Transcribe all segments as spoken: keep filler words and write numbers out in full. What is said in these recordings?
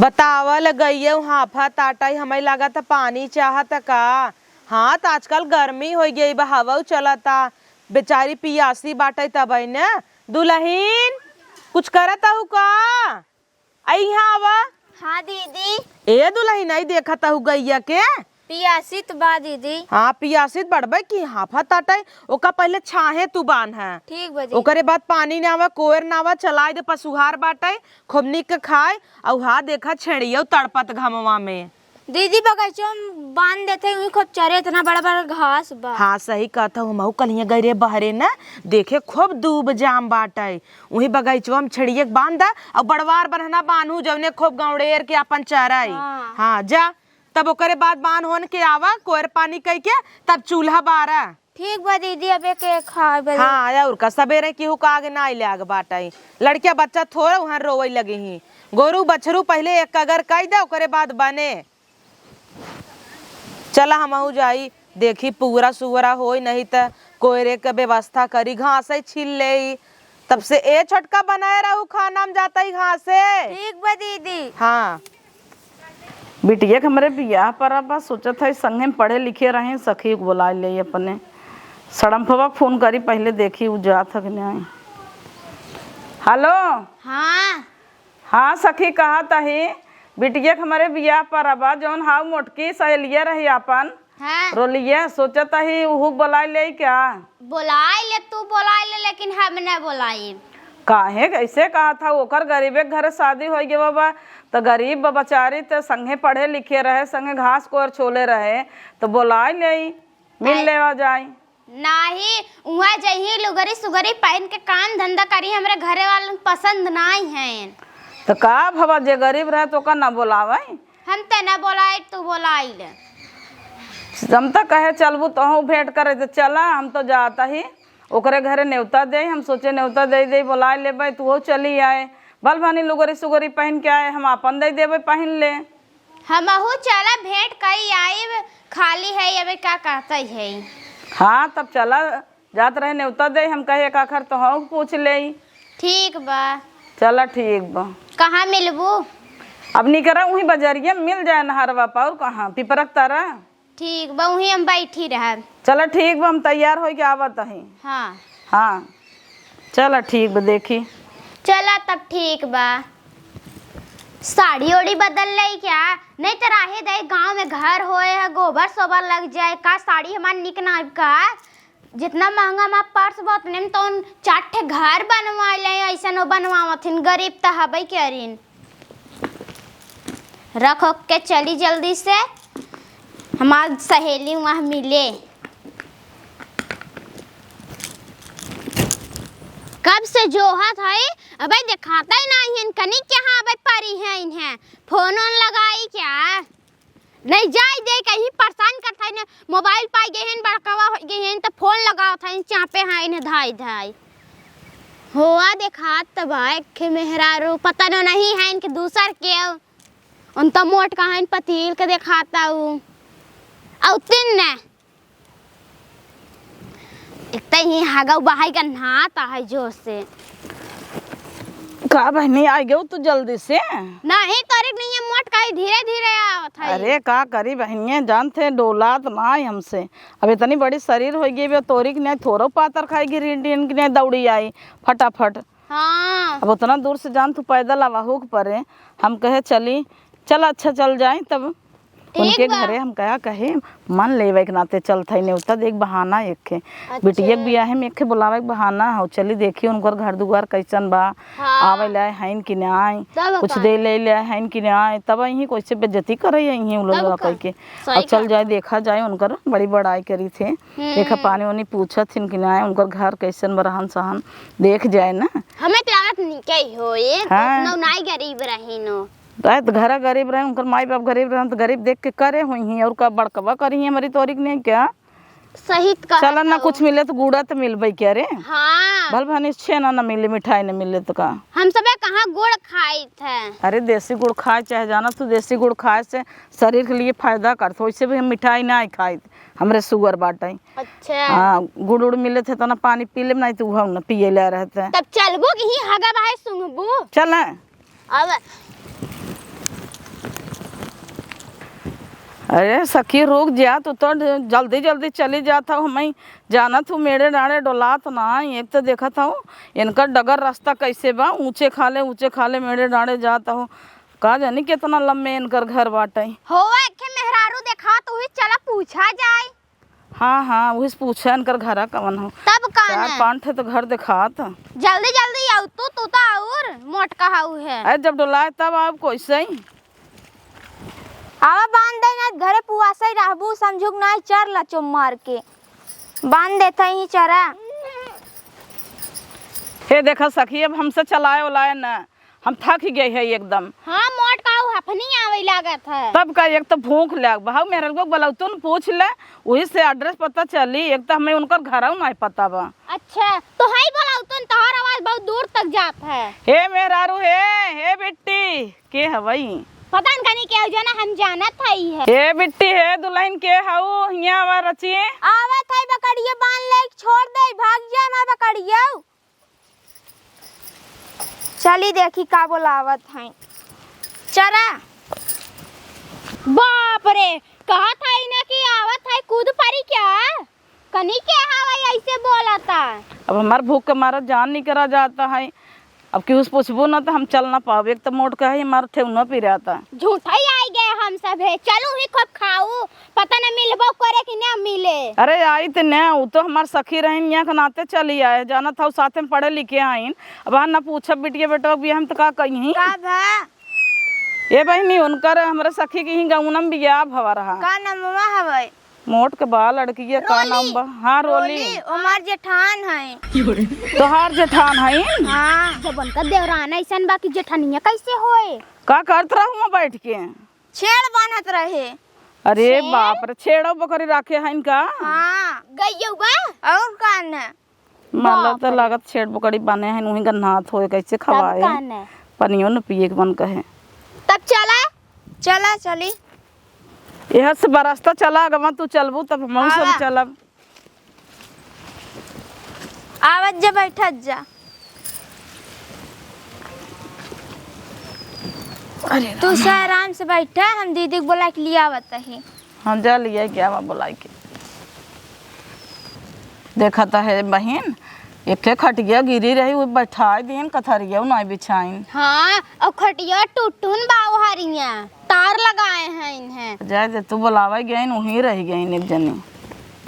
बतावल गइयौ हाफा ताटै, हमैं लागत पानी चाहत का। हाँ, त आजकल गर्मी होइ गई बा, हवौ चलता। बेचारी पियासी बाटै तबै न। दुलहिन, कुछ करत हऊ का? अई, इहाँ आवा। हाँ दीदी। ए दुलहिन, अई देखत हऊ गइया के? पियासी त बा दीदी। हाँ, पियासी त बड़बै की हाफा ताटै, ओका पहिले छाहे तू बान्ह। ठीक बा जी। ओकरे बाद पानी नावा, कोयर नावा, चलाइ दे, पसुहार बाटै, खूब निक खाए। अउ हाँ देखा छेड़ियौ तड़पत घमवा में। दीदी, बगैचवा में बांध देते, उहीं खूब चरे, इतना बड़ा बड़ा घास बा। हाँ, सही कहत हऊ, हमहू कल्हिया गए रहे बहरे न, देखे खूब दूब जाम बाटै, उहीं बगैचवा में छेड़िया के बांध दा, अउ बड़वार बन्हना बान्हू, जौने खूब गौड़ेर के आपन चरै। हाँ। हाँ, जा, तब ओकरे बाद बान्ह होन के आवा, कोयर पानी कइ के, तब चूल्हा बारा। ठीक बा दीदी, अबे के खाए बदे। हाँ, अउर का, सबेरे केहू का आगे नाई लाग बाटै। लड़किया बच्चा थोड़े उहाँ रोवै लगिहीं। गोरू बछरू पहिले एक कगर कइ दे, ओकरे बाद बने। चला हमहू जाई, देखी पुअरा सुअरा होई, नहीं त कोयरे के व्यवस्था करी, घासै छील लेई। तब से ए छोटका बनाए रहू खाना, हम जातै घासे। ठीक बा दीदी। हाँ। बिटिया के हमरे बियाह परब बा, सोचत हई संगे में पढ़े लिखे रही, सखी के बोलाइ लेई अपने। सड़म्फवा के फोन करी, पहिले देखी उ जात ह कि नाहीं। हेलो। हाँ। हाँ सखी, कहत हई, बिटिया के हमरे बियाह परब बा, जौन हाउ मोटकी सहेलिया रही आपन, हाँ। रोलिया, सोचत हई उहू के बोलाइ लेई का? बोलाइ ले, तू बोलाइ ले, लेकिन हम न बोलाइब। काहे ऐसे कहत हऊ? ओकर गरीबे के घरे शादी होइ गवा बा, त गरीब बा बचारी, त संगे पढ़े लिखे रहे, संगे घास कोर छोले रहे, त बोलाइ लेई, मिल आय। लेवा जाई। नाही, उहाँ जइहीं लुगरी सुगरी पहिन के काम धंधा करी, हमरे घरे वालन पसंद नाई हैं। त का भवा, जे गरीब रहे त ओका ना बोलावै? हम त ना बोलाइब, तू बोलाइ ले। हम त कहे चलबू तोहू भेंट करे, त चला, हम त जात ही ओकरे घरे नेवता देई। हम सोचे नेवता देई देई बोलाइ लेबै, तूहू चली आए, भल भानी लुगरी सुगरी पहिन के आए, हम आपन देई देबै पहिन ले। हमहू चला भेंट कइ आइब, खाली है अबे का कहतै है। हाँ, तब चला, जात रहे नेवता देई, हम कहे एक आखर तोहू के पूछ लेई। ठीक बा। चला ठीक बा। कहाँ मिलबू? अब निकरा उहीं बजरिया में मिल जाए नहरवा पर, अउर कहाँ, पिपरक तरा। ठीक बा, उहीं हम बैठी रहब। चला ठीक बा, हम तैयार होइ के आवत हई। हाँ। हाँ, चला ठीक बा, देखी। चला तब ठीक बा। साड़ी ओड़ी बदल लेई का? नहीं त राहे दे, गाँव में घर होए है, गोबर सोबर लग जाए का, साड़ी हमार निक ना आइब का? जितना महंगा हमार पर्स बा, उतने में तो उन चार ठे घर बनवा ले, ऐसन वो बनवावत हिन, गरीब त हबे करिन। रख ओक के चली जल्दी से, हमार सहेली वहाँ मिले। कब से जोहत है, अबे देखातै नाहीं है, कनी के हाँ अबे परी है इन्हें, फोन ओन लगाई का? नहीं जाए दे, कहीं परेशान करत है ने, मोबाइल पाइ गए हैं, बड़कवा होइ गए हैं, त फोन लगावत है, चापे हैं इन्हें धाई धाई। होआ देखात त बा, एक मेहरारू, पता न नहीं है इनके दूसर के, उन त मोट का है, पतील के देखात उ। अउ तीन ने, एक त ही हगौ बहाई का नहात है जोर से। का बहिनी, आ गयो तू जल्दी से? नहीं, तोरिक नहीं है, मोट का ही धीरे धीरे आवत है। अरे का करी बहिनिया, जानते डोलात नाई हमसे। अब इतनी बड़ी शरीर होइ गई बे, तोरिक नहीं थोरो पातर खाई गिरी इंडियन की नहीं दौड़ी आई फटाफट। हाँ। अब उतना दूर से जान तू पैदल आवा हुक परे, हम कहे चली, चल अच्छा चल जाए तब। ठीक उनके बा। घरे हम कहा कहे मन लेवे के नाते चलत है नेवता, देख बहाना एक है। अच्छा। बिटिया के बियाहे में एक है बुलावे के बहाना हो, चली देखी उनकर घर दुआर कैसन बा, हाँ। आवे लाए हैं कि नाई, तब कुछ का? दे ले ले हैं कि नाई, तब यहीं कैसे बेइज्जती करे यहीं उ लोग तब का? कह के। सही अब चल कहा। जाए, देखा जाए, उनकर बड़ी बड़ाई करी थे। हम्म। देखा पानी वानी पूछत हिन कि नाई, उनकर घर कैसन बा, रहन सहन देख जाए ना। हमें तो लागत निके ही हो, ये हाँ। उतना नाई गरीब रही नो। रहे त घरा गरीब रहे, उनकर माई बाप गरीब रहे, त गरीब देख के करे हुई ही, और का बड़कवा करी ही हमरी तोरी के नहीं क्या? सही त कहा चलन ना, था। कुछ मिले त गुड़ा त मिलबे क्या रे? हाँ। भल भानी छेना ना मिले, मिठाई ना मिले त का? हम सबे कहाँ गुड़ खाई थे? अरे देसी गुड़ खाए चाहे जाना तू, देसी गुड़ खाए से शरीर के लिए फायदा करत, वैसे भी हम मिठाई ना खाई, हमरे शुगर बाटे। अच्छा। हाँ, गुड़ उड़ मिले थे त ना पानी पी लेब, नहीं त उहौ ना पिए ले रहते। तब चलबू कि ही हगा भाई सुंघबू? चल ना। अब अरे सखी, रुक जा, तू तो जल्दी जल्दी चली जात हऊ। हमई जानत हऊ, मेड़े डाँड़े डोलात ना। एक तो देखत हऊ इनकर डगर रास्ता कैसे बा, ऊँचे खाले, ऊँचे खाले मेड़े डाँड़े जात हऊ। का जानी केतना लम्बे इनकर घर बाटइ। हो, एक्खे मेहरारू देखात, उही चला पूछा जाए। हाँ, हाँ, उही से पूछा इनकर घरा कवन हउ। तब का चार न? पाँच ठे तो घर देखात। जल्दी जल्दी आउ तू, तू तो और मोटका हउ है। अरे जब डोलाए तब आउ, कैसे ही। आवा बाँध दे, ना घरे पुआसइ रहबू, समझुक नाहीं, चर ला चुम मार के। बाँध देत ही चरा। हे देखा सखी, अब हमसे चलाए उलाए ना, हम थक गए है एकदम। हाँ, मोटका हउ हफनी आवइ लागत है। तब का, एक तो भूख लाग बा, हउ मेहररुआ के बलौतुन पूछ ले, उही से address पता चली। एक तो हमें उनकर घरउ नाहीं पता बा। अच्छा, तो हई बलौतुन, तोहर आवाज बहुत दूर तक जात है। हे मेहरारू, हे, हे बिट्टी, के हवई? पता न कनी के, जो ना हम जानत हई है। हे बिट्टी, हे दुलहिन, के हउ? हियाँ आवा रची। आवत हई, बकरिया बाँध ले, छोड़ दे, भाग जा हमार बकरिया। चली देखी का बोलावत हई। चरा। बाप रे, कहत हई ना कि आवत हई, कूद परी क्या? कनी के हवई ऐसे बोलता? अब हमार भूख के मारा जान निकरा जाता है। अब केहू से पूछबो ना तो हम चल ना पावे। एक तो मोटका है, हमार ठेहुना पिराता। झूठा ही आई गए हम सब है। चलू ही खूब खाऊ, पता न मिलबो करे कि ना मिले। अरे आई त न, उ तो हमार सखी रहिन, यहाँ के नाते चली आए, जानत हउ साथे में पढ़े लिखे आइन। अब आ ना पूछब बिटिया बेटवा के बियाह में त का कही। का भा? ए बहिनी, उनकर हमरे सखी के ही गौना में बियाह भवा रहा। का नमवा हवइ? मोट के बा लड़किया, का नाम बा? हाँ, रोली। रोली, हमार जेठान है। तोहार जेठान है? हाँ। जब उनका देवरान ऐसन बा कि जेठनिया कैसे होए? का करत रहू वहाँ बैठ के? छेड़ बान्हत रहे। अरे छेड़? बाप रे, छेड़ो बकरी राखे हैं इनका? हाँ। गइयौ बा? और का न? मला बाप तो रे। लागत छेड़ बकरी बान्हे हैं, उहीं गन्हात होए, कैसे तब खवाए? का न? पनियो न पिए के मन कहे। तब चला? चला, चली। यह से बरसता चला, अगवा तू चलबू तब हमहू सब आवा। चलब। आवत जा, बैठत जा। अरे तू राम। से आराम से बैठा, हम दीदी के बोला के लिया आवत ही। हम जा लिया के आवा बोला के। देखत है बहिन, एके खटिया गिरी रही, वो बैठाई दिन, कथरिया नाई बिछाइन। हाँ, और खटिया टुटुन बा हरिया, तार लगाए हैं इन्हें। जाए दे, तू बोलावे गइन, वहीं रह गइन एक जनी।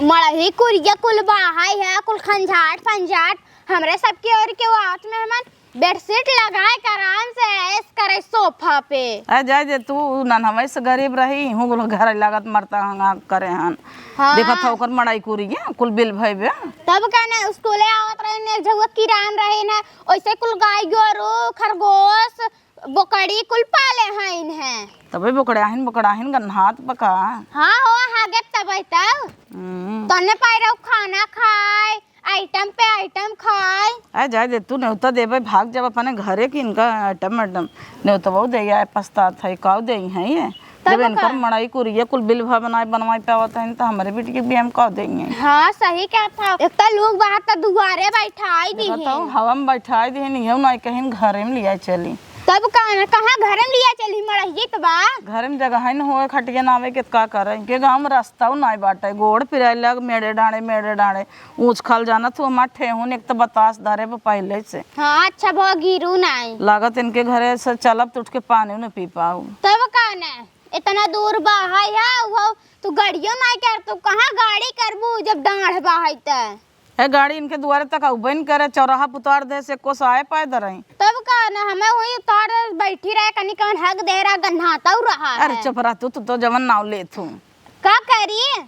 मड़ही कुरिया कुल बाहर है, कुल खंजाट फंजाट, हमरे सबके ओर के वो आवत मेहमान bedsheet लगाए के आराम से ऐश करे सोफा पे। आ जाए दे तू, नन्हवे से गरीब रही, इहूँ कुल घर लागत मरता हंगा करे हन। हाँ। देखत हौ ओकर मड़ाई कुरिया, कुल बिल भइबे। तब का न, स्कूले आवत रही न, एक झउआ किरान रही न, ओइसे कुल गाय गोरू, खरगोश, बोकड़ी कुल पाले हइन है। तबे बोकड़ाहिन, बोकड़ाहिन गन्हात बका। हाँ हो, हागे तबे तब। हम्म। तन्ने पाई रहो खाना खाए, item पे item खाए। आ जाए दे तू, नेवता देबे, भाग जब अपने घरे कि इनका item item। नेवतबो दे आए, पछतात है, काऊ दे हैं ये। तब जब इनकर का? मड़ाई कुरिया कुल बिल भा बनाए, बनवाए पावत हैं, तो हमरे बिटिया के बियाह में काऊ दे हैं। हाँ, सही कहत हौ। एक तो लोग बाहर तो दुआरे बैठाई दी देखत हौ, हैं। हवा में बैठाई दी हैं, नहीं है, ना कहीं घरे में लिया चली। तब का न, कहाँ घरे में लिया चली, मड़हिए त बा। घरे में जगह है न होए, खटिया नावे के त का करे? इनके गाँव में रस्ता नाई बाटे, गोड़ पिराए लग, मेड़े डाँड़े, मेड़े डाँड़े। ऊँच खाल जानत हो, हमार ठेहुन एक त बतास धरे बा पहिले से। हाँ, अच्छा भा गिरू नाई। लागत इनके घरे से चलब त उठ के पानी न पी पाऊ। तब का न, इतना दूर बा, हाय हा, वो तू गाड़ियो नाई कर, तू कहाँ गाड़ी करबू जब डाँड़ बा है त? ए, गाड़ी इनके दुआरे तक अउबे न करे, चौराहा पे उतार दे से कोस आए पैदल रही। तब का न, हमें वही उतार दे, बैठी रहे, कनी कौन हग दे रहा, गन्हाता रहा अरे है। चुप रह तू, तू तो जवन नाव लेत हूँ। का करी?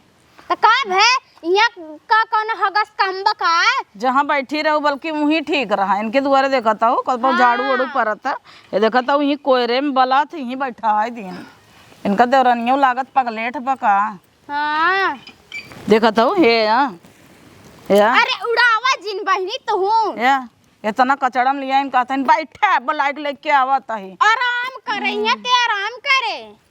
त का भे, यहाँ का कौन हगस कम बा का? जहाँ बैठी रहू, बल्कि वहीं ठीक रहा। इनके दुआरे देखत हूँ, कब हाँ। झाड़ू वाड़ू परत है। ये देखत हूँ, यहीं कोयरे में बलात, यहीं बैठाई दिन। इनका देवरनियो लागत पगलेठ बा का? हाँ। देखत हऊ, हे या, हे या। अरे उड़ावा जिन बहिनी तू। या, इतना कचड़ा में लिया इन कहतन, "बैठा, बोलाइ के लेके आवत ही।" आराम करे, हम्म। यहाँ ते आराम करे।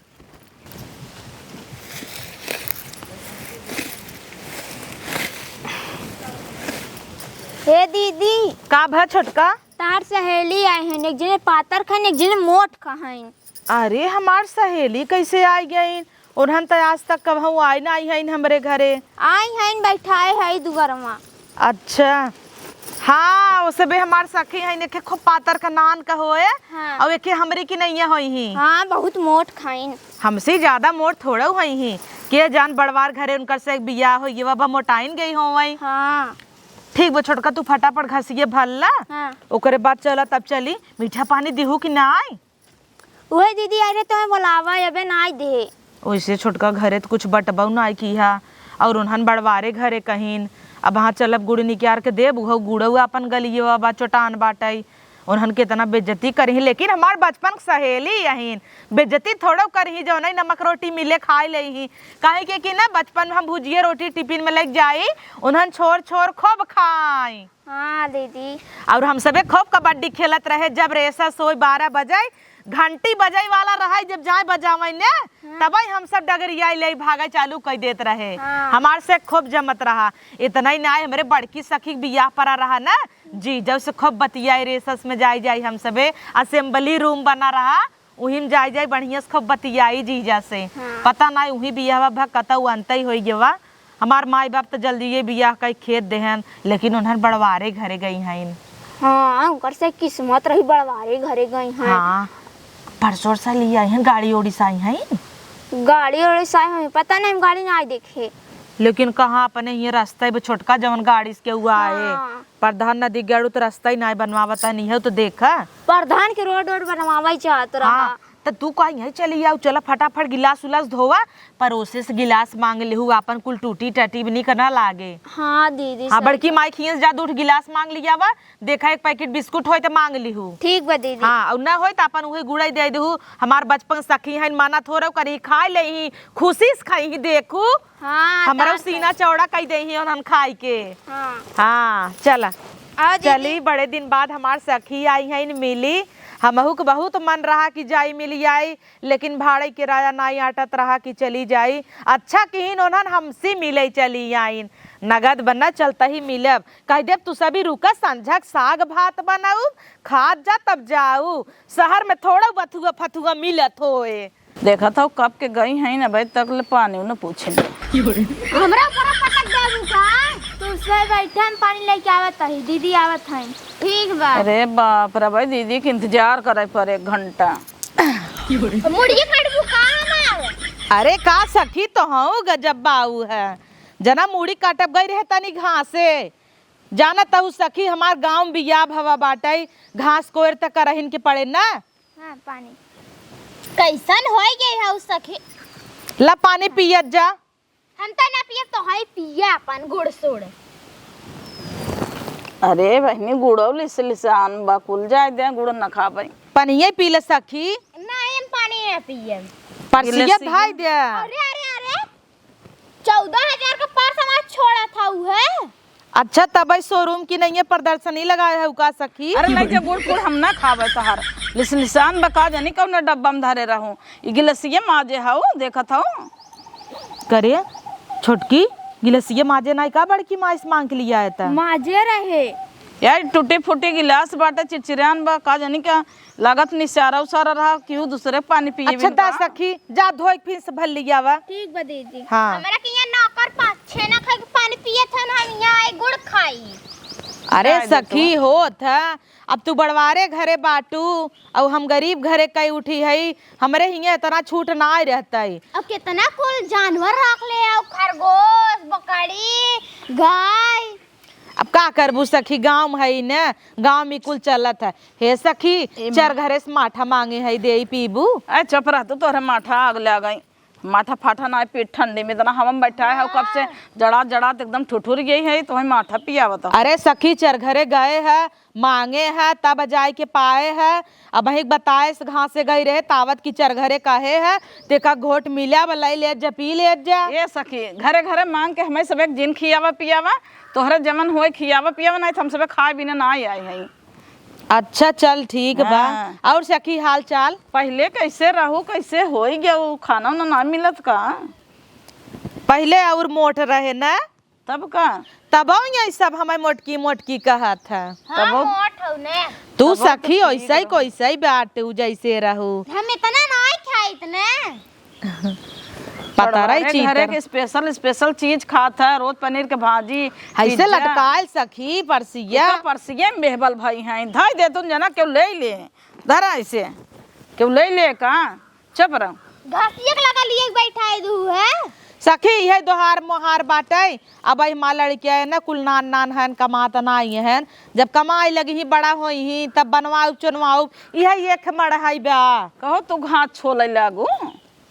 हे दीदी। का भा छोटका? तार सहेली आए हैं, एक जने पातर खाइन, एक जने मोट खाइन। अरे, हमार सहेली कैसे आ गइन? उन्हन त आज तक कबहूँ आई नाहीं हइन हमरे घरे। आई हइन, बैठाए हई दुअरवा। अच्छा। हाँ, ओसे बे हमार सखी हइन, एके खूब पातर क नान क होए, हाँ। अउ एके हमरे की नइया होइहीं। हाँ, बहुत मोट खाइन। हमसे ज्यादा मोट थोड़उ होइहीं। के जान बड़वार घरे उनकर से बियाह होइ गवा बा, मोटाइन गई होवइ। हाँ। ठीक बा छोटका, तू फटाफट घसिये भर ला। हाँ। ओकरे बाद चला, तब चली। मीठा पानी दिहू कि नाई? उहे दीदी, अरे तोहे बोलावा, अबे नाई दे। ओइसे छोटका घरे त कुछ बटबउ नाई किहा, अउर उन्हन बड़वारे घरे कहिन, अब हाँ चलब गुड़ निकाल के देब, उहो गुड़उ आपन गलियो बा चोटान बाटइ। उन्हन केतना बेइज्जती करिहीं, लेकिन हमार बचपन क सहेली अहिन, बेइज्जती थोड़उ करिहीं, जौनइ नमक रोटी मिले खाइ लेइहीं। काहे के कि ना बचपन में हम भुजिया रोटी टिफिन में लेके जाई, उन्हन छोर छोर खूब खाई। हाँ दीदी। अउर हम सबे खूब कबड्डी खेलत रहे, जब रेसस होई बारह बजे, घंटी बजइ वाला रहइ, जब जाए बजावइ ने, हाँ। तबइ हम सब डगरियाइ लेइ भागइ चालू कइ देत रहे। हाँ। हमार से खूब जमत रहा। इतनइ नाहीं, हमरे बड़की सखी क बियाह परा रहा ना, जीजउ से खूब बतियाई, रेसस में जाई जाई हम सबे, असेंबली रूम बना रहा, उही में जाई जाई बढ़िया से खूब बतियाई जीजा से। हाँ। पता नाहीं उही बियाहवा भा कतउ अंतइ होइ गवा। हमार माई बाप त जल्दिये बियाह कइ खेद देहन, लेकिन उन्हन बड़वारे घरे गई हइन। हाँ, उनकर से किस्मत रही, बड़वारे घरे गई हइन। हाँ, परसों से लिया हइन, गाड़ी ओड़ी से आई हइन। गाड़ी ओड़ी से आई हइन, पता नाहीं, हम गाड़ी नाहीं देखे। लेकिन कहाँ अपने हियाँ रस्ता ही छोटका जवन गाड़ी से केहू आए। हाँ। प्रधान नदी गड़ू त रस्ता ही नाहीं बनवावत है, नहीं है तो देखा। प्रधान के रोड वोड बनवावे चाहत रहा। हाँ, त तू कहा यहीं चली आऊ, चला फटाफट गिलास उलास धोवा, परोसे से गिलास मांग लिहू, आपन कुल टूटी टटी भी निक ना लागे। हाँ दीदी, हाँ, सही बड़की बा। माई खियस जा, दू ठो गिलास मांग लियावा, देखा एक पैकेट बिस्कुट होय त मांग लिहू। ठीक बा दीदी। हाँ, अउर ना होय त आपन उहे गुड़ई दे दिहू, हमार बचपन सखी हइन, मना थोड़ो करी, खाए लेही, खुशी से खाई देखू। हाँ, हमरो तार सीना पर। चौड़ा कई देही उन्हन खाई के। हाँ। हाँ, चला। आओ दीदी। चली, बड़े दिन बाद हमार सखी आई हइन मिली। हमहू के बहुत मन रहा कि जाई मिली आई, लेकिन भाड़े किराया नाई आटत रहा कि चली जाई। अच्छा किहिन उन्हन हमसे मिले चली आइन। नगद बना चलता ही मिलब। कह देब तू सभी रुका, संझक साग भात बनाऊ, खात जा तब जाऊ। शहर में थोड़ा बथुआ फथुआ मिलत होए। देखत हौ कब के गई हइन, अबे तक ले पानी न पूछे। हमरा ऊपर पटक देबू का? तू से बैठे, हम पानी लेके आवत हई, दीदी आवत हई। ठीक बा। अरे बाप रे भाई, दीदी के इंतजार करे पर एक घंटा। मुड़िए काटबू का हमार? अरे का सखी, तोहउ गजब बाऊ है, जना मुड़ी काटब गई रहे तनी घासे। जानत हऊ सखी, हमार गाँव में बियाह भवा बाटइ, घास कोयर त करहिन के पड़े ना। हाँ, पानी। कैसन होई गई हऊ सखी? ला पानी पियत जा। हम त ना पियब, तोहई पिया अपन गुड़ सुड़। अरे बहिनी, गुड़ौ लिस लिसान बा, कुल जाए दे, गुड़ न खाबे। पनिये पी ले सखी। नहीं, हम पानी ना पियब। परसिया गिलसिया। धाई दे। अरे, अरे, अरे, चौदह हजार का पर्स हमार छोड़ा था उहे। अच्छा, तबई शोरूम की नहीं है, प्रदर्शनी लगाए है का सखी? अरे नहीं, के गुड़ कुड़ हम ना खावे तहार। लिस लिसान बा का जानी कौन डब्बा में धरे रहूं। ई गिलसिये माजे हऊ, देखत हऊ। करे, छोटकी, गिलसिये माजे नाई का बड़की माई से मांग के लिया है त? माजे रहे। यार, टूटी फूटी गिलास बाटे, चिरचिरान बा, का जानी का लागत निसारा उसारा रहा, केहू दूसरे पानी पिए अच्छा, बिन दा का? सखी, जा धोई फिर से भर लियावा। ठीक बा दीदी। हाँ। हमरा के यहाँ नौकर पाँच छह ना खाए के पानी पिए थे ना, हम यहाँ आए गुड़ खाई। अरे जाए दे सखी, तो। होत है, अब तू बड़वारे घरे बाटू, अउ हम गरीब घरे कई उठी हई, हमरे हियाँ इतना छूट ना आए रहतई। अब कितना कुल जानवर रख ले, अउ खरगोश, बकरी, गाय। अब का करबू सखी, गाँव में हई न, गाँव में कुल चलत है। हे सखी, ए माँ। चर घरे से माठा मांगे हई, देई पीबू? ए, चुप रह तू, तोहरे माठा आग ले आ गई। माठा फाठा ना पी, ठंडी में इतना हवा में बैठा है, कब से हाँ। जड़ात जड़ात एकदम ठुठुर गई है, तो वही माठा पियावत हो। अरे सखी, चर घरे गए है, मांगे है, तब जाए के पाए है। अबहीं बताए से घासे गई रहे, तावत की चर घरे कहे है, तेका घोट मिले, अब लई लेत जा, पी लेत जा। ए सखी, घरे घरे मांग के हमें सब एक जिन खियावा पियावा, तोहरे जमन होए खियावा पियावा, नहीं तो हम सबे खाए बिना ना आए हैं। अच्छा, चल ठीक बा। हाँ। और सखी, हाल चाल? पहिले कैसे रहू, कैसे होई गऊ, खाना उना ना मिलत का? पहिले और मोट रहे ना? तब का? तबो यही सब हमें मोटकी मोटकी कहत है। हाँ, तबो मोट हऊ ने। तू तबो सखी तो ठीक ऐसे ही रहो। कोई सही बात हऊ जैसे रहू। हम इतना ना खाइत ने। पता रही चढ़वरे चीज घरे तर। के special, special चीज खात है, रोज पनीर के भाजी, ऐसे पिज्जा। लटकायल सखी, परसिया। एका परसिया में बेहबल भई हैं, धई दे तुम जना केहू ले ले। धरा ऐसे, केहू ले ले का? चुप रहो। घसिया के लगा लिए बैठा है दू है। सखी, इहे दोहार मोहार बाटे। अब हमार लड़किया है ना, कुल नान नान हन, कमात नाई हन। जब कमाई लगी ही, बड़ा होई ही, तब बनवाऊ चुनवाऊ। इहे एक मड़हाई बा। कहो तू घास छोले लागू।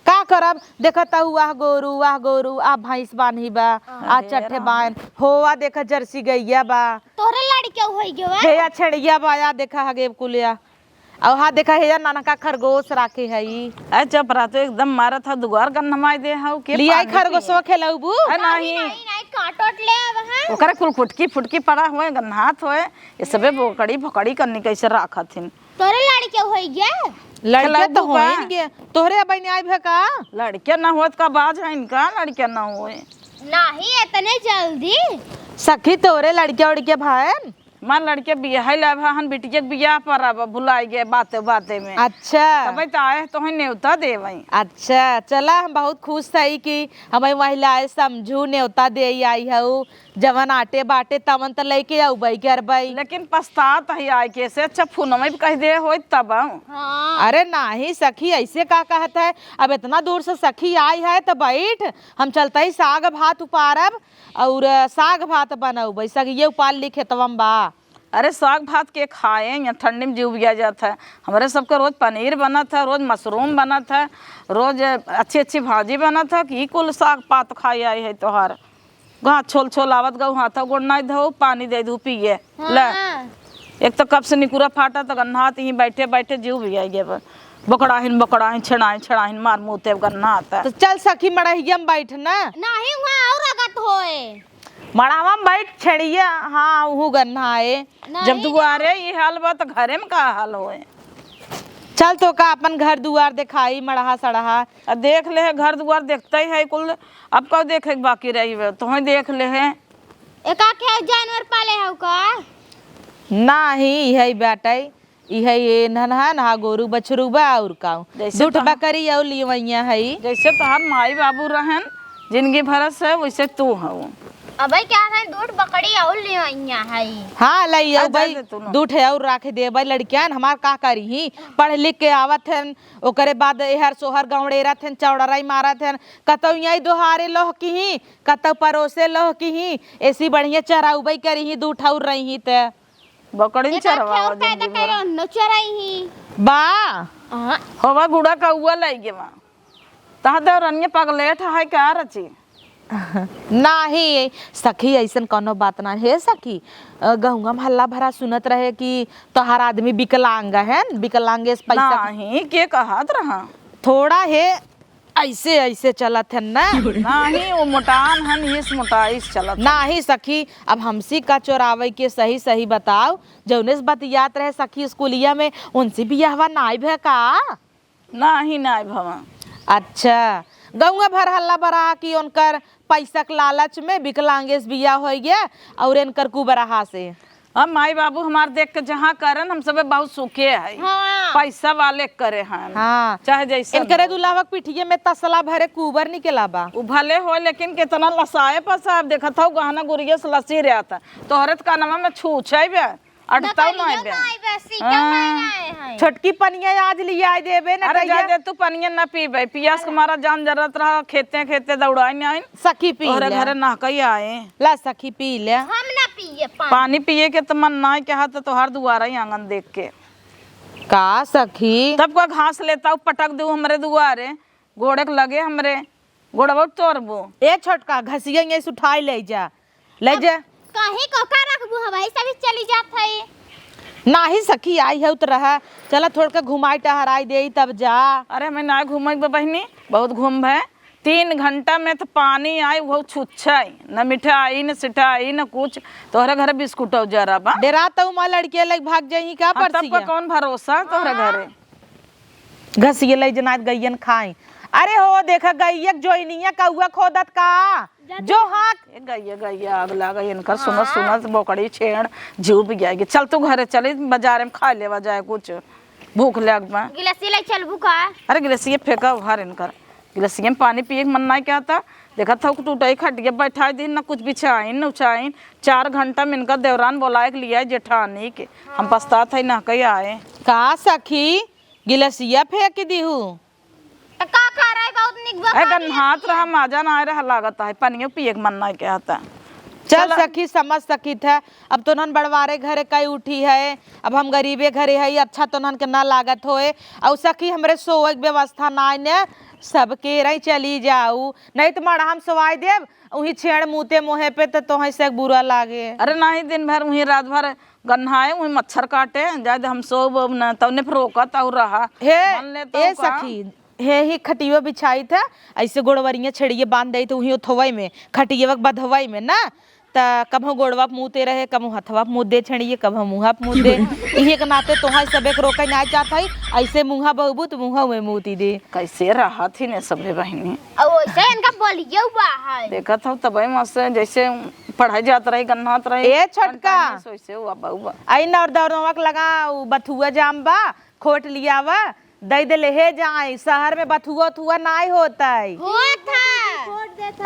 का करब, देखत हऊ, वाह गोरू, वाह गोरू, आ भैंस बान्ही बा, आ अरे चट्ठे राम। बान, होवा देखा जर्सी गइया बा। तोहरे लड़के होई गयो है? हे आ छेड़िया बा, आ देखा हगे कुलिया। अउ हा देखा, हे या ननका खरगोश राखे हई। ए चुप रह, तो एकदम मारत हऊ, दुआर गन्हमाई दे हऊ, के लियाई पानी खरगोशवा पिए? खेलौबू? ए, नहीं, नहीं। नहीं, नहीं, काट ओट ले अब, हाँ। ओकरे कुल फुटकी फुटकी पड़ा होए, गन्हात होए, ये सबे बोकड़ी भोकड़ी कन्नी कैसे राखत हिन। तोरे लड़के होई गया? लड़के तो खेलौबू का? होइन गया। तोहरे अब नहीं आइब है का? लड़के ना होत का बाज है इनका, लड़के ना होए। नहीं, इतने जल्दी? सखी, तोरे लड़के उड़के भाई? हमार लड़के बियाह लाभ हन, बिटिया के बियाह पर अब भुलाई गए बाते बाते में। अच्छा। तबे तो आए तो ही नेवता देवई। अच्छा, चला, हम बहुत खुश हई कि हमें महिलाएं समझू, नेवता दे आई हऊ। जवन आटे बाटे तवन त लेके अउबई करबई। लेकिन पछतात ही आए के से, अच्छा फोन में भी कह दे होई तब। हाँ। अरे नाही सखी, ऐसे का कहत है? अब इतना दूर से सखी आई है तो बैठ, हम चलते ही साग भात उपारब और साग भात बनउबई। सगिये उपार ली खेतवा में बा। अरे साग भात के खाए, यहाँ ठंडी में जीव बिया जात है। हमरे सबके रोज पनीर बनत है, रोज मशरूम बनत है, रोज अच्छी अच्छी भाजी बनत है कि कुल साग पात खाए आई है तोहार। घास छोल छोल आवत गऊ, हाथ गोड़ नाई धो, पानी दे दू पिए। ले। हाँ। एक तो कब से निकुरा फाटा तो गन्हात ही बैठे बैठे जीव भी आई गए। बकड़ाहिन बकड़ाहिन छेड़ाहिन छेड़ाहिन मार मुँह ते गन्हात। तो चल सखी मड़हिया में बैठ ना। नहीं, वहाँ और रगत होए। मड़हवा में बैठ छेड़िया, हाँ, उहू गन्हाए। नहीं जब दुआरे ये हाल बा तो घरे में का हाल होए? चल तो का अपन घर दुआर देखाई, मड़हा सड़हा। आ देख ले है, घर दुआर देखते ही है कुल, अब का देखे के बाकी रही बे, तोहें देख ले है। एका के जानवर पाले हउ का? नाही, इहे बाटइ, इहे ये नन्हा नहा गोरू बछरू बा और का। जैसे दूठ तोहार बकरी और लिवैया है। जैसे तोहार माई बाबू रहन जिंदगी भर से, वैसे तू हऊ। अबे क्या है, दूठ बकरी और लिवैया है। हाँ, लई आ, आऊ जा भाई, दे तू ना। दूठ है और राखे दे भाई, लड़कियान हमार का करी ही, पढ़ लिख के आवत हन, ओकरे बाद एहर सोहर गौड़ेरत हन, चौड़राई मारत हन, कतौ यही दोहारे लहकी ही, कतौ परोसे लहकी ही, ऐसी बढ़िया चराउबई करी ही, दूठ और रही ही ते। बकरिन एका चरवावा खेउर पैदा जिंदगी भर। करो, न चराई ही। बा। हाँ। होवा गुड़ा कौआ लई गेवा। तहा देवरनिया पगलेट है का रची? नाही सखी, ऐसन कौनो बात ना हे सखी। अ, गहुआ में हल्ला भरा सुनत रहे कि तोहार आदमी विकलांग है, विकलांग से पैसा नाही, के कहत रहा? थोड़ा हे ऐसे, ऐसे चलत है ना। नाही, वो मोटान हन, इस मोटाई से चलत है। नाही सखी, अब हमसी का चोरावे के सही, सही बताओ, जौने से बतियात रहे सखी स्कूलिया में, उनसे बियाहवा नाई भे का? नाही, नाही भवा। अच्छा, गौवा भर हल्ला बरा कि उनकर पैसा के लालच में विकलांगेस बियाह होइ गया और इनकर कुबरहा से। अब माई बाबू हमार देख के जहाँ करन, हम सबे बहुत सुखे है। हाँ। पैसा वाले करे हैं। हाँ। चाहे जैसे इनकरे हो। दुल्हवा के पिठिए में तसला भरे कुबर निकला बा। उ भले हो, लेकिन कितना लसाए पसाए, अब देखत हौ गहना गुरिया से लसी रहत है। तोहरे त कनवा में छूछे बे। अटताऊ ना नटलियो आइबे। ना आइबे, सीतल हाँ। नहीं आए हैं। छोटकी पनिया आज लिया देबे ना अरे जा कहिया। दे तू, पनिया ना पीबे, पियास के मारा जान जरत रहा, खेते खेते दौड़ाई नहीं आइन। सखी पी तोहरे ले। घरे नहकई आए। ला सखी पी ले। हम ना पिए पानी। पानी पिए के तो मन ना के हाथ तोहार दुआरा ही आंगन देख के। का सखी? तब का घास लेता हूँ, पटक दू हमरे दुआरे, गोड़े के लगे हमरे, गोड़वा तोड़बो। ए छोटका, घसिया यहीं से उठाई ले जा। ले अब जा। कहीं को का रखबू, हम ऐसा भी चली जात है। नाही सखी, आई है उतरहा। चला थोड़ के घुमाई टहराई देई तब जा। अरे हमें ना घूमे के बा बहिनी, बहुत घूम है। तीन घंटा में तो पानी आई, वो छुच्छाई, न मिठाई, न सिठाई, न कुछ। तोहरे घर बिस्कुट और जरा बा। डेरा तो माँ लड़किया लग भाग जाई का हाँ, तब का परसिया? कौन भरोसा तोहरे घरे? घसिए लई जनात गइयन खाई। अरे हो, देखा गइया के जोइनिया कौआ खोदत का। जा जो तू। हाँक। ए गइया, गइया, आग लाग इनकर, सुनत, हाँ। सुनत बोकड़ी छेड़, जीव भी जाएगी। चल तू घरे चली, बाजारे में खा लेवा जाए कुछ, भूख लग बा। गिलासी ले चलबू का? अरे गिलासिए फेंका उहार इनकर। गिलसिया में पानी पिए के मन नाहीं कहता। देखत हौ कि टूटई खटिया बैठाई दीन, ना कुछ बिछाइन, ना उछाइन। चार घंटा में इनका देवरान बोलाए के लिया जेठानी के। हम पछतात है ना कहीं आए। का सखी, गिलसिया फेंक दिहू? त का करे, बहुत निक बा, ए, पानी गन्हात है। रहा, मजा ना आए रहा, लागत है, पनियो पिए के मन नाहीं कहता। चल चल। सखी, समझ सकित है, अब तोनहन बड़वारे घरे कई उठी है, अब हम गरीबे घरे है, अच्छा तोनहन के ना लागत होए। और सखी, हमरे सोए के व्यवस्था नाई ने, सबके रही चली जाऊ, नहीं तो मड़हा हम सोवाई देब, उही छेड़ मूते मुँहे पे, तो तोहे से बुरा लागे। अरे नहीं, दिन भर उही रात भर गन्हाए, उही मच्छर काटे, जाए दे हम सोब न, तौने पर रोकत और रहा। हे, मन ले तो ए का? सखी, हे ही खटियो बिछाई था, ऐसे गोड़वरिया छेड़िए बांध दे तो उही उथवई में, खटियवा के बधवई में ना, त कभो गोड़वा पे मूते रहे, कभो हथवा पे मूत दे छेड़िए, कभो मुँहा पे मूत दे। इहे के नाते तोहाई सबे के रोके ना चाहत हई, ऐसे मुँहा बहबू त मुँहा में मूती दे। कैसे रहत ही ने सभे बहिनी। और वैसे इनका बोलियो हुआ है। देखत हौ तबे मस्त जैसे पढ़ाई जात रही, गन्हात रही। ए छोटका। कंटाइस वैसे हुआ बउआ। आई नौर दौरवा के लगा, उ बथुआ जाम बा, खोट लियावा, दई देले हे जाई, शहर में बथुआ उथुआ नाई होतई। होत है।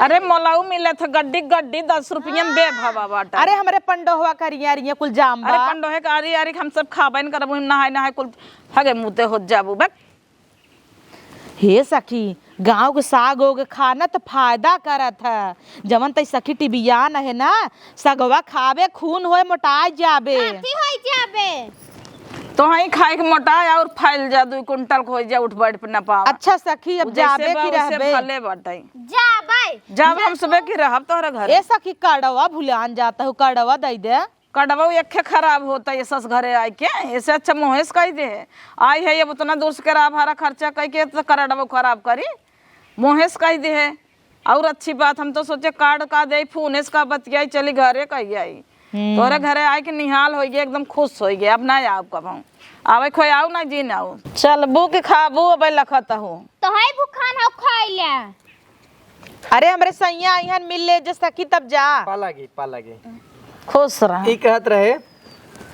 अरे मोलाऊ मिलत है, गड्डी गड्डी दस रुपया में बेभवा बाटा। अरे हमरे पंडोहवा करिया रिया कुल जाम अरे बा। पंडोहे का आरी आरी हम सब खाबे न करबू, हम नहाए नहाए कुल हगे मुते होत जाबू बे। हे सखी, गाँव के साग ओग खाना त फायदा करत है। जवन तई सखी टिबियान है ना, सगवा खाबे, खून होए, मोटाए जाबे। हाथी होई जाबे। तो हई खाए के मोटाए और फैल जा, दुई कुंटल के होई जा, उठ बैठ पे ना पावा। अच्छा सखी, अब उ जैसे जाबे बा की वैसे रहबे? भले बाटे। जाबे। जाबे हम सुबह की रहब तोहरे घर। ए सखी, कड़वा भुलान जात हउ, कड़वा दई दे। कड़वा एक्खे खराब होत है, ये सस घरे आइके, ऐसे अच्छा मोहेस कही दे। आई है, अब उतना दूर से केरा भाड़ा खर्चा कइके तो कड़वा खराब करी, मोहेस कही दे। और अच्छी बात, हम तो सोचे कार्ड का दे, फोन से का बतियाई, चली घरे कही आई। हम्म। तोरे घरे आइके निहाल होइगे, एकदम खुश होइगे, अब ना आउब कबहूँ। आवे खोए आउ ना जी ना आउ। चलबू कि खाबू, अबे लखत हो। तो है भूखान हो खाई ले। अरे हमरे सैया अइहन मिल ले जे सखी तब जा। पा लागी, पा लागी। खुश रह। ई कहत रहे,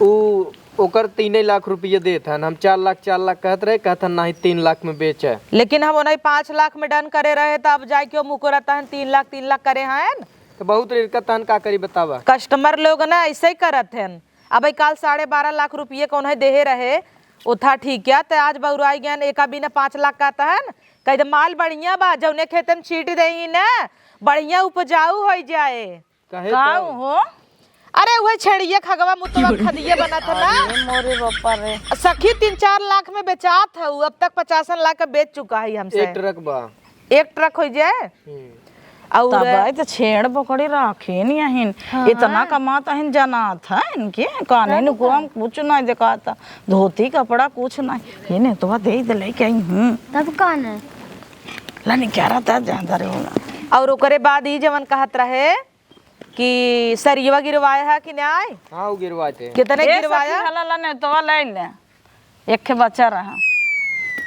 उ ओकर तीने लाख रुपये देत हन, हम चार लाख, चार लाख कहत रहे, कहत हन, "नहीं, तीन लाख में बेच है।" लेकिन हम उन्हें पाँच लाख में done करे रहे, तब जाए के मुकरत हन, तीन लाख, तीन लाख करे हन। तो बहुत रिरकत हन, का करी बतावा? Customer लोग ना ऐसे ही करत हन। अब ई काल साढ़े बारह लाख रुपये के उन्हें देहे रहे, उथा ठीक है, तो आज बउराई गयन, एका बिना पाँच लाख कहत हन, कह दे माल बढ़िया बा, जौने खेते में छीट देही ना, बढ़िया उपजाऊ होइ जाए। काहे का तो? हो? अरे उहे छेड़िए खगवा मुतवा खदिए बनत है ना। अरे मोरे बापा रे। सखी तीन चार लाख में बेचात है, अब तक पचासन लाख का बेच चुका है हमसे। एक ट्रक बा। एक ट्रक होइ जाए। हम्म। और तब आई तो छेड़ बकरी राखे नहीं अहिन। हाँ। इतना कमात अहिन जनात है इनके, काने तब नुकुआ का? में कुछ नहीं देखाता। धोती कपड़ा कुछ नहीं। ये नहीं तो दे दे लेके आई हूँ। तब का नहीं? ला नहीं क्या रहता ज्यादा रे होला। और ओकरे बाद ई जवन कहत रहे कि सरियवा गिरवाए है कि नहीं? हाँ, वो गिरवाए थे। कितने ए, गिरवाया? सखी, हला ला नहीं तो ले ले। एक बच्चा रहा।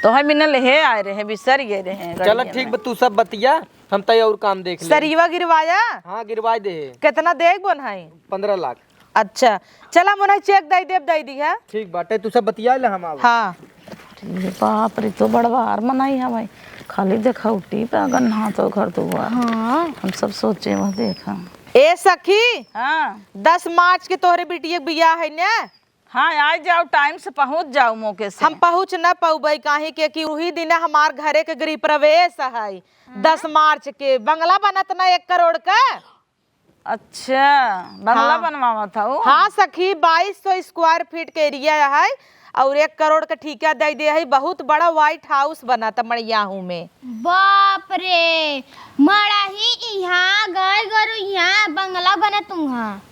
तो है बिना लेहे आए रहे, बिसर गए रहे चला गड़िया ठीक में। बा, तू सब बतिया, हम तय और काम देख ले। सरियवा गिरवाया? हाँ, गिरवाए दे। कितना देख बोन है? पन्द्रह लाख। अच्छा, चला मोनाई check दे देब, दे दी है। ठीक बाटे, तू सब बतिया ले, हम आवा। हाँ। अरे बाप रे, तो बड़वार मनाई है भाई। खाली देखौटी पे अगर ना तो घर दुआर। हाँ। हम सब सोचे वह देखा। ए सखी, हाँ। दस मार्च के तोहरे बिटिया के बियाह है ने? हाँ, आ जाओ, time से पहुँच जाओ मौके से। हम पहुँच न पउबै, काहे के कि उही दिन हमार घरे के गृह प्रवेश है, हाँ। दस मार्च के। बंगला बनत ना एक करोड़ का। अच्छा, बंगला हाँ। बनवावत हऊ? हाँ सखी, बाईस सौ square feet के area है और एक करोड़ का ठीका दे दे है। बहुत बड़ा White House बनत मड़ियाहू में। बाप रे, मड़ही इहाँ, गाय गोरू इहाँ, बंगला बनत उहाँ।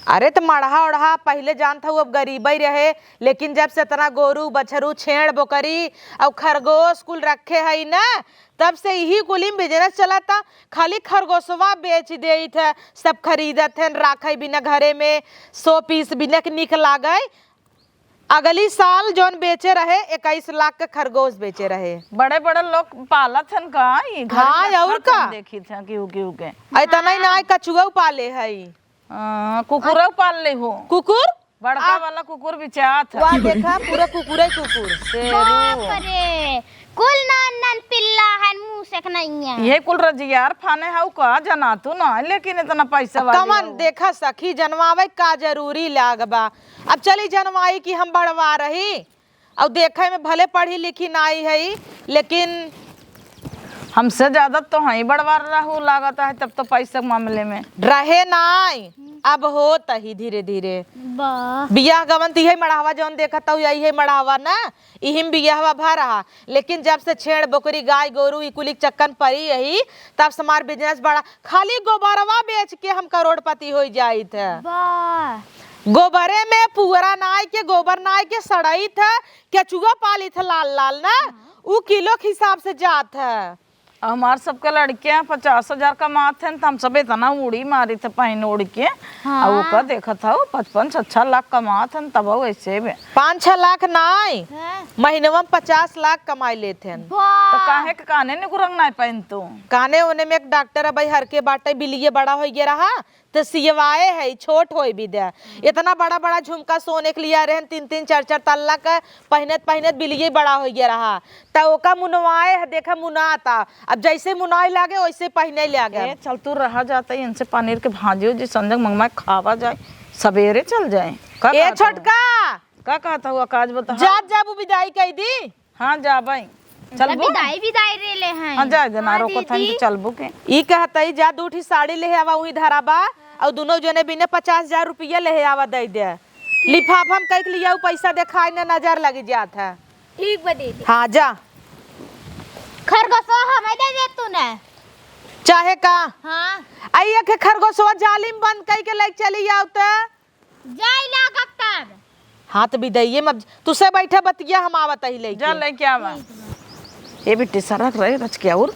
अरे त मड़हा ओढ़ा पहिले जानत हऊ, अब गरीबई रहे, लेकिन जब से इतना गोरू, बछरू, छेड़, बोकरी और खरगोश कुल रखे हई ना, तब से इही कुली में business चलता। खाली खरगोशवा बेच देइत है, सब खरीदत हैं, राखे बिना घरे में, show piece बिना के निक लागे। अगली साल जौन बेचे रहे, इक्कीस लाख के खरगोश बेचे रहे। बड़े बड़े लोग पालत हन का ई घर हाँ, में और रखत का? हन, देखी थे केहू केहू के। आ, इतना ही ना, कछुआ पाले हई। हाँ, कुकुरो पाल ले हो। कुकुर? बड़का आ, वाला कुकुर बिचात है। वाह, देखा, पूरा कुकुरे कुकुर। शेरू। बाप रे, कुल नान नान पिल्ला हन, मुँह से नहीं है। ये कुल रजियार फाने हउ का, जनातू ना, लेकिन इतना पैसा वाली कमन हउ। देखा सखी, जनवावे का जरूरी लाग बा। अब चली जनवाई कि हम बढ़वा रही, और देखे में भले पढ़ी लिखी नाई है, लेकिन हमसे ज्यादा तो हई बड़वार रहू लागत है, तब तो पैसे के मामले में। रहे नाई, अब होत ही धीरे धीरे। वाह। बियाह गवन त इहे मड़हवा जौन देखत हऊ, यही है मड़हवा ना, इही में बियाहवा भा रहा। लेकिन जब से छेड़ बोकरी, गाय गोरू, ई कुली के चक्कन परी यही, तब से हमार business बढ़ा। खाली गोबरवा बेच के हम करोड़पति होइ जाइत है। वाह। गोबरे में पुअरा नाई के, गोबर नाई के सड़इत है, केचुआ पालित है लाल लाल ना, हाँ। उ किलो के हिसाब से जात है। हमार सबके लड़के पचास हजार कमात हैं, त हम सब इतना उड़ी मारित है पहन ओढ़ के। हाँ। आ ओका देखत हऊ, पचपन छह लाख कमात हैं, तब वैसे भी। पाँच छह लाख नाई, हाँ। महीनवा में पचास लाख कमाई लेत हैं। वाह। तो काहे के काने निकुरंग नाई पहन तू? काने ओने में एक डॉक्टर अब हर के बाटे, बिलिये बड़ा होइ गया रहा, त सियवाए है, छोट होई भी दे। इतना बड़ा बड़ा झुमका सोने के लिया रहन, तीन तीन चार चार तल्ला का, पहिनत पहिनत बिलिये बड़ा होइ गया रहा। त ओका मुनवाए है, देखा मुनाता। अब जैसे मुनाई लागे, वैसे पहिने लागे। ए, चल तू रहा जाता है, इनसे पनीर के भाजी उजी संजग मंगवाए खावा जाए, सवेरे चल जाए। का ए कहत हऊ? छोटका! का कहत हऊ, काज बता। जा, जा, वो विदाई कई दी। हाँ, जाबई। मतलब चलबू? विदाई, विदाई रे ले हैं। हाँ, जाए दे, ना हाँ, रोकत हन दीदी। कि चलबू के। ई कहतई, "जा, दू ठी साड़ी लेहे आवा, उही धरा बा, और दुनो जने बिने पचास हजार रुपया लेहे आवा, दे दे। लिफाफा में कई के लिया, उ पैसा देखाई न, नजर लगी जात है।" ठीक बा दीदी। हाँ, जा। खरगोशवा हमें दे दे तू ने। चाहे का? हाँ। आई एक खरगोशवा जाली में बंद कई के लेके चली आओ त। जाई लागब तब। हाँ, त बिदाइये में अब तू से बैठे बतिया, हम आवत ही लेके। जा लेके आवा। ठीक बा। ए बेटी, सरक रहे रच के और।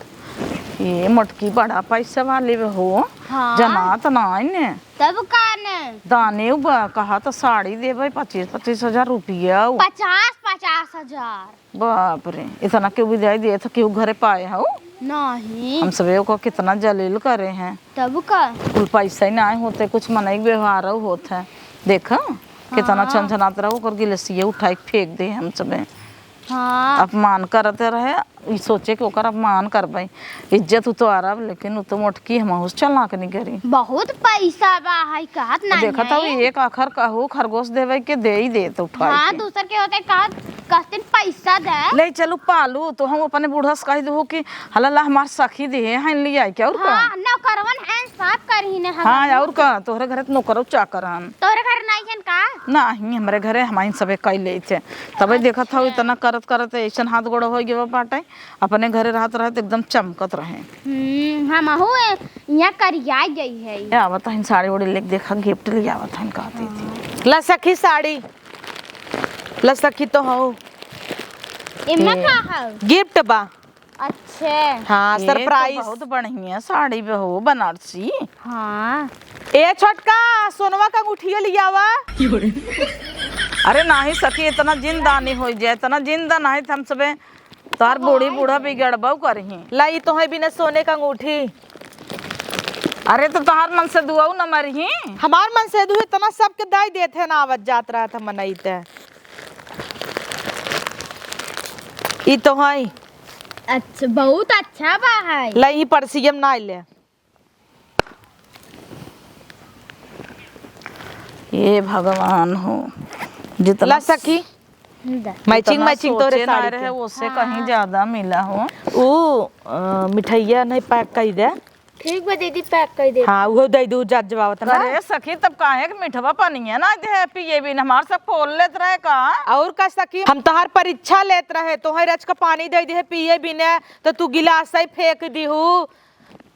ये मोटकी बड़ा पैसा वाली बा हो। हाँ। जनात नाई ने। तब का ने? दाने बा, कहा त साड़ी देबे पच्चीस, पच्चीस हजार रुपया। पचास, पचास हजार। बाप रे, इतना केहू बिदाई देत, केहू घरे पाए हउ? नहीं। हम सबे ओका कितना जलील करे हैं। तब का? कुल पैसा ही नाहीं होते, कुछ मनई के व्यवहार होत है। देखा, कितना हाँ। छनछनात रहा, ओकर गिलसिया उठाई के फेंक दे हम सबे। हाँ। अपमान करते रहे, ई सोचे कि ओकर अपमान करबे, इज्जत उतारब, लेकिन उ तो मोटकी हमहू से चलाक निकरी। बहुत पैसा बा, है कहत नाहीं देखत हऊ, है। एक आखर कहू खरगोश देवे के दे ही देत उठाई हाँ, के। दूसर के होते कहत, कहतिन पैसा दे। ले चलू पालू, तो हम अपने बूढ़ा से कह दू कि हला ला हमार सखी दे हैं, लियाई के, और का? हाँ, नौकरवन हैं, सब करही ने हाँ, हमार। और का? तोहरे घरे त नौकरो चाकर हन। तोहरे घर नाहीं हन का? नाहीं, हमरे घरे हमाइन सबे कई लेत है। तबे देखत हऊ, अच्छा। इतना करत करत ऐसन हाथ गोड़ होइ गवा बाटे। अपने घरे रहत रहत एकदम चमकत रहे। हम्म, हमहू ए-, यहाँ करिया गई है। ए, आवत हन साड़ी ओड़ी लेके, देखा gift ले आवत हन, कहती थी। ला सखी साड़ी, ला सखी तो हो। एमा ए। का है? Gift बा। अच्छे। हाँ, ये तो surprise। बहुत बढ़िया साड़ी बा हो, बनारसी। हाँ। ए छोटका, सोनवा का अंगूठिया लियावा। अरे नाहीं सखी, इतना जिंदा नहीं हो जाए, इतना जिंदा नहीं थे हम सबे। तोहार बूढ़ी बूढ़ा बिगड़बउ करही। लाई तोहइ बिना सोने क अंगूठी। अरे त तोहार मनसेधुआ न मरिही। हमार मनसेधु इतना सबके दाई देत है ना, आवत जात रहत है मनई त। ई तोहइ। अच्छा, बहुत अच्छा बा है। लाई ई पर्सियम ना ले। हे भगवान हो, जितना ला सखी, दा। Matching, जितना matching तोरे सोचे ना साड़ी रहे, के। ओसे हाँ। कहीं ज्यादा मिला हो। ऊ, अ, मिठइया नहीं pack कइ दे। ठीक बा दीदी, pack कइ दे। हाँ, उहो दइ दू, जजवावत ना। अरे सखी, तब काहे के मिठवा पनिया ना दे पिए बिन, हमार सब खोल लेत रहे का? और का सखी, हम तोहार परीक्षा लेत रहे, तोहइ रच के पानी दइ दे पिए बिन, त तू गिलास ही फेंक दिहू।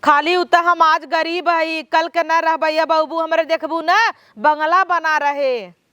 खाली उ त हम आज गरीब हई, कल के न रहबइ, अब अबू हमरे देखबू न, बंगला बना रहे।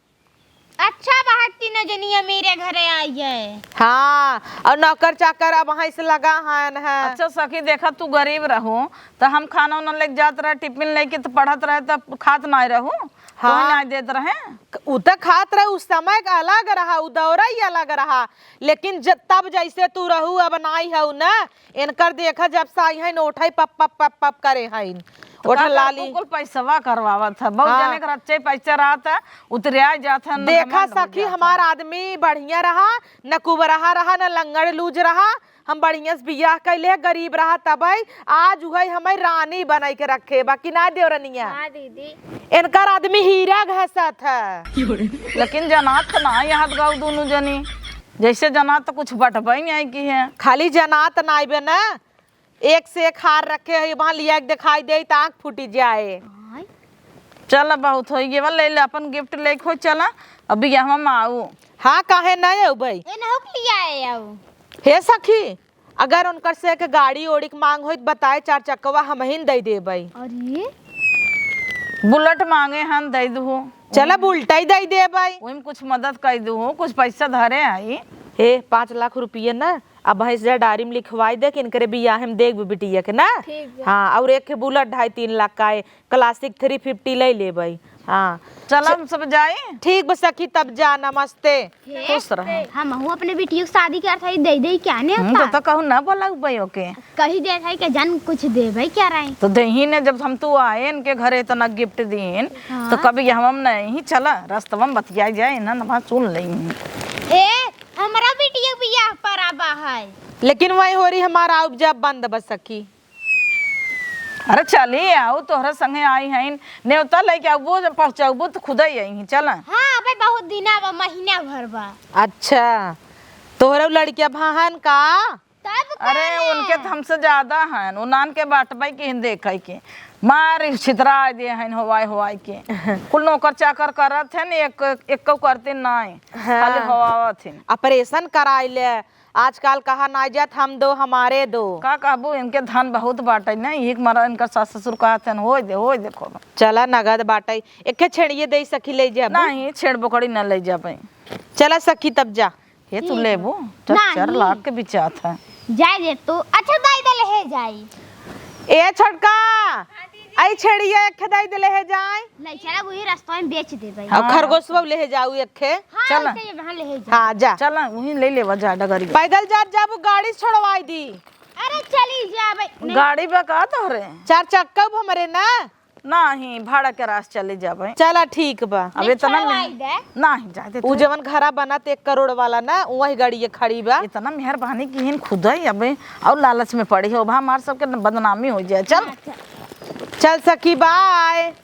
अच्छा, बाहर तीनों जनी अमीरे घरे आई है। हाँ, और नौकर चाकर अब वहीं से लगा हन है। अच्छा सखी, देखा तू गरीब रहू, त हम खाना उना लेके जात रहे, टिफिन लेके त पढ़त रहे, त खात नाहीं रहू, हाँ। तोहे नाहीं देत रहे। उ त खात रहे, उस समय क अलग रहा, उ दौरा ही अलग रहा, लेकिन ज-, तब जैसे तू रहू, अब नाहीं हऊ न, इनकर देखा जब से आई हइन, ओठई पप, पप, पप, पप करे हइन। तो ओठ का लाली। करबू, कुल पैसवा करवावत है। बहुत हाँ। जने के रच्चे पैसा रहत है, उतरिया जात है, न देखा घमंड हो सखी, जात है। हमार आदमी बढ़िया रहा, न कुबरहा रहा, न लंगड़ लूज रहा, हम बढ़िया से बियाह कैले, गरीब रहा तबई, आज उहई हमें रानी बनाई के रखे बा कि ना देवरनिया? हाँ दीदी। इनकर आदमी हीरा घसत है। लेकिन जनात त ना याद गाऊ दोनों जनी, जैसे जनात त कुछ बटबई नहीं की है। खाली जनात ना आइबे ना, एक से एक हार रखे है, वहाँ लिया के दिखाई दे त आँख फूटी जाए। आय। चल, बहुत हो गया, ले ले अपन गिफ्ट लेके हो, चला अभी यहाँ हम आऊ। हाँ, काहे ना आऊ भाई? ए नहुक लिया है आऊ। हे सखी, अगर उनकर से एक गाड़ी ओड़ी के मांग होई त बताए, चार चक्कवा हमहिन दे देबई। अरे बुलेट मांगे हन, दे दुहु। चला बुलेट ही दे देबई। वही में कुछ मदद कर दुहु, कुछ पैसा धरे आई। हे, पाँच लाख रुपये ना, अब भैंस जा डायरी में लिखवाई दे कि इनकरे बियाह में देख बिटिया के ना। ठीक बा। हाँ, और एक के बुलेट ढाई तीन लाख का है, क्लासिक थ्री फिफ्टी ले लेबई। हाँ। चल, हम सब जाई। ठीक बा सखी, तब जा, नमस्ते। खुश रह। हमहू अपने बिटिया के शादी करत हई, दे दे क्या ने हम्म, तो, होता? तो कहू ना बोला बई ओके। कही देत हई कि जन कुछ देबे क्या रही। तो देही ने, जब हम तू आए इनके घरे इतना गिफ्ट दीन, हाँ। तो कभी हम नहीं चला रस्तवा में बतिया जाए ना, ना सुन लेही। ए, हमरा बिटिया के बियाह पर आबा है। लेकिन वही होरी हमारा उपजा बंद बा सखी। अरे चली आऊ, तोहरे संगे आई हईन, नेवता लेके आऊ, वो जब पहुँचाऊ, वो तो खुदा ही आई, चला। हाँ, अबे बहुत दिन बा, महीना भर बा। अच्छा, तोहरे लड़किया भाहन का? तब का अरे, रे? उनके त हमसे ज्यादा हन, उनान के बाटबई के हिन देखई के, मार छितरा दे हन हवाई हवाई के। कुल नौकर चाकर करत हन, एक, एक करते नाई, हाँ। खाली हवावत हन। ऑपरेशन कराई ले, आजकल कहा ना जात, हम दो हमारे दो। का कहबू, इनके धन बहुत बाटे ना, यही के मारा इनका सास ससुर कहत हन, "होय दे, होय दे खूब।" चला नगद बाटे, एके छेड़िए दे सखी ले जाबू। नहीं, छेड़ बोकड़ी न ले जाबे। चला सखी तब जा। ये तू ठीक लेबू? बा। चार, चार नहीं। लाख के बिचात है। जाए दे तू। अच्छा दाई दे ले जाई। ए छोटका, आई छेड़िया एक खे दाई दे ले जाई। ले चला वही रास्ता में बेच देबे। और हाँ। खरगोशवा ले जाऊ एक खे। हाँ, चला। ऐसे ही वहाँ ले जा। हाँ, जा। चला, वहीं ले लेवा जा डगरी। पैदल जात जाबू, गाड़ी छोड़वाई दी। अरे चली जाबे। नहीं। गाड़ी बा का तोहरे? चार चक्का अब हमरे ना। नाही, भाड़ा के रास चले जाबे। चला ठीक बा। अब नहीं, इतना छोड़वाई मेह-, दे। नाही, जाए दे उ तू। जवन घरा बनत एक करोड़ वाला ना, वही गाड़ी ये खड़ी बा। इतना मेहरबानी किहिन खुदा ही अबे, और लालच में पड़ी हो, भा हमार सबके बदनामी हो जाए। चल। हाँ, चल। चल सखी, बाय।